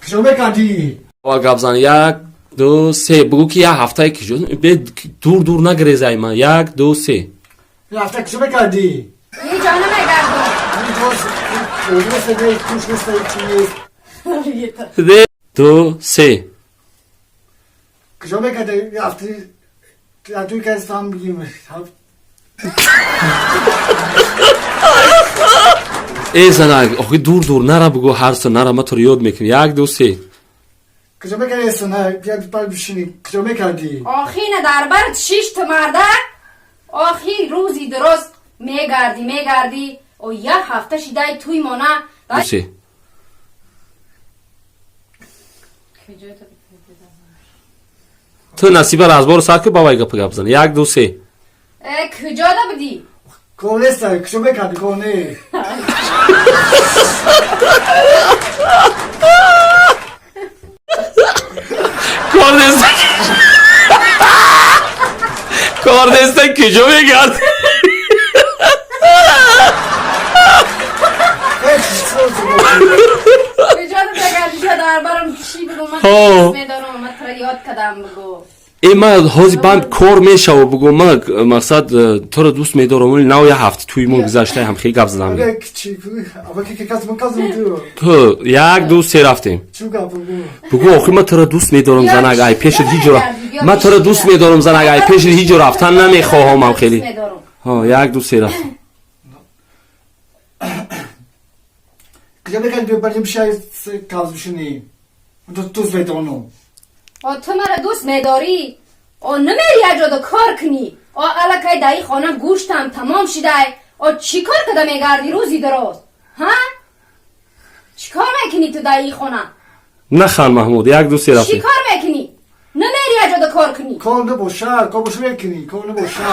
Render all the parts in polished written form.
Куҷо мекардӣ? Аввал гап зан. Як, ду, се. Бугӯ, ки як ҳафтае киҷо бе дур дур нагрезай ман. Як, ду, се. Як ҳафта куҷо мекардӣ? Ҳеҷ ҷо намегардам. Куш нест, чи нест. Ду, се. Куҷо мекардӣ? Ҳафта туи кас фаҳм бигим. Э, занак, охи, дур дур нара, бугӯ, ҳарса нара, ма туро ёд мекунам. Як, ду, се. Куҷо мекардӣ, сана? Бишини, куҷо мекардӣ? Охи, на дар барат шишт мардак. Охи, рӯзи дурост мегардӣ, мегардӣ. О, як ҳафта шидай туй мона. Ду, се. Ту, Насиба, разбору сар ки ба вай гапа гап зан. Як, ду, се. Э, куҷода будӣ? Кор нест, куҷо мекардӣ? Кор не. Кор нест, кор неста, куҷо мегард? Куҷода мегардӣ? Ша дар барам чӣ бугу? Ман дӯст медорам, ман туро ёд кардам, бугу. Э, ман ҳозир банд кор мешава, бугу, ман мақсад туро дӯст медорам, вале нав як ҳафта туи мо гузаштаи ҳам хеле гап задам. Ту як, ду, се, рафтем. Бугу, охи, ман туро дӯст медорам, занак, ай пешат ҳеҷ ман туро дӯст медорам, занак, ай пешат ҳеҷ рафтан намехоҳам ҳам хеле. Як, ду, се, рафтем. Куҷо мекардӣ? Барем шай кавз бишинӣ. Дӯст медорам. О, ту маро дӯст медорӣ? О, намери як ҷода кор кунӣ? О, аллакай дар ин хона гӯштам тамом шидай. О, чӣ кор када мегардӣ рӯзи дароз? Ҳа, чӣ кор мекунӣ ту дар ин хона? Нахан, Маҳмуд. Як, ду, се, чӣ рафтем. Кор мекунӣ? Намери як ҷода кор кунӣ? Кор набоша, кор боша мекунӣ, кор набоша.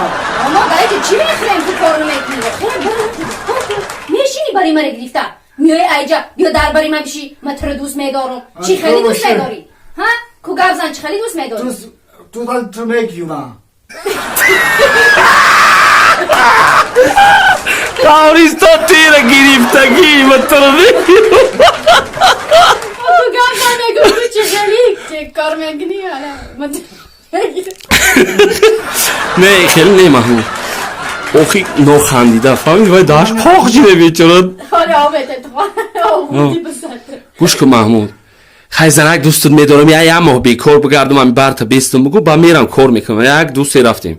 Мо дар инҷо чӣ мехӯрем? Ту кор намекунӣ. Хеле бара кор кун. Мешинӣ, бари маро гирифта меои, айҷа биё дар бари ман бишӣ, ман туро дӯст медорам. Чӣ хеле дӯст медорӣ? Ҳа, ку гап зан, чӣ хеле дӯст медорӣ? Ту ту мегирам. Тавристо тира гирифтагӣ, ма туро мегирам. Ту гап зан, мегӯ, ту чӣ хеле чӣ кор мекунӣ? Не, хеле не, Маҳмуд, охи, нохандида фаҳмид, вай даш қоқ шида бечора. Гӯш кун, Маҳмуд, хай, занак, дӯстут медорам, я як моҳ бекор бигардум, ами барта бестум, бугу, ба мерам, кор мекунам. Як, ду, се, рафтем.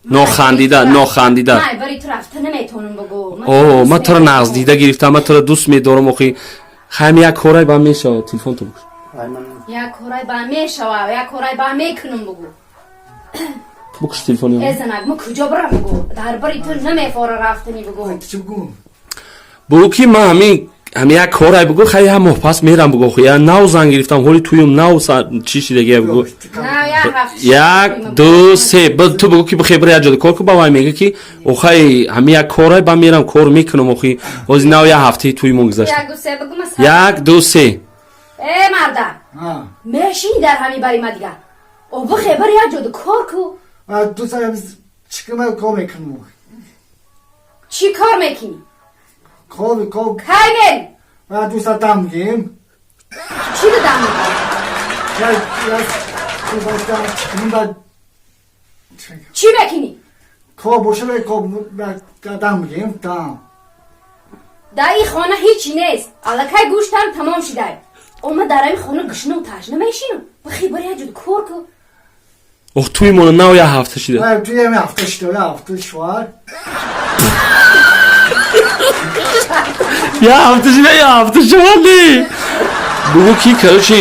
Нохандида, нохандида. О, ман туро нағздида гирифтам, ман туро дӯст медорам, охи, хайм, як корай ба мешава. Телефон ту буш. Як корай ба мешава, як корай ба мекунам, бугу. Букш телефони. Э, занак, ма куҷо бирам, бугу? Дар бари ту намефора рафтани, бугу. Бугу, ки ман ҳамин ҳами як корай, бугу, хай, як моҳ пас мерам, бугу, я нав занг гирифтам, ҳоли туюм нав чӣ шидагия, бугу. Як, ду, се. Ту бугу, ки бихе бира як ҷода кор ку, ба вай мега, ки охай, ҳами як корай ба мерам, кор мекунам, охи, ҳози нав як ҳафтаи туюмон гузашта. Як, ду, се. Э, марда, мешини дар ҳами бари ма дигар? О, бихе бира як ҷода кор ку. Кор мекунам. Чӣ кор мекунӣ? Кор, кор. Кай мери? Ду соат дам мегирем. Чӣ дам мегирӣ? Чӣ мекунӣ? Кор боша, кор дам мегирем, дам. Дар ин хона ҳечи нест, аллакай гӯштам тамом шидай. О, ма дар ҳамин хона гушнаву ташна мешинам. Бихе бара як ҷода кор ку. Ох, туи мона нав як ҳафта шида. Туи ҳафта шида, як ҳафта шуар. Як ҳафта шида, як ҳафта шуар не, бугу, ки, короче,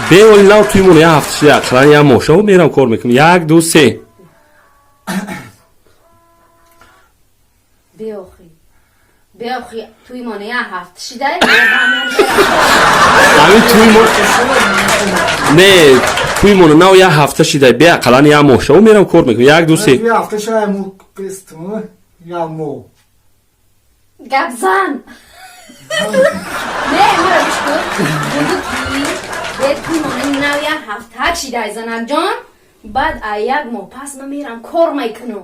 беоли нав туи мона як ҳафта шида, ақаллан як моҳ шава, мерам, кор мекунам. Як, ду, се. Беохи, беохи, туи мона як ҳафта шидай. Ҳамин туи мо не, туи мона нав як ҳафта шидай, бе ақаллан як моҳ шава, мерам, кор мекунам. Як, ду, се. Гап зан. Не, мара гӯш кун, бугу, ки бе туи мона нав як ҳафта шидай, занакҷон, баъд а як моҳ пас ман мерам, кор мекунам.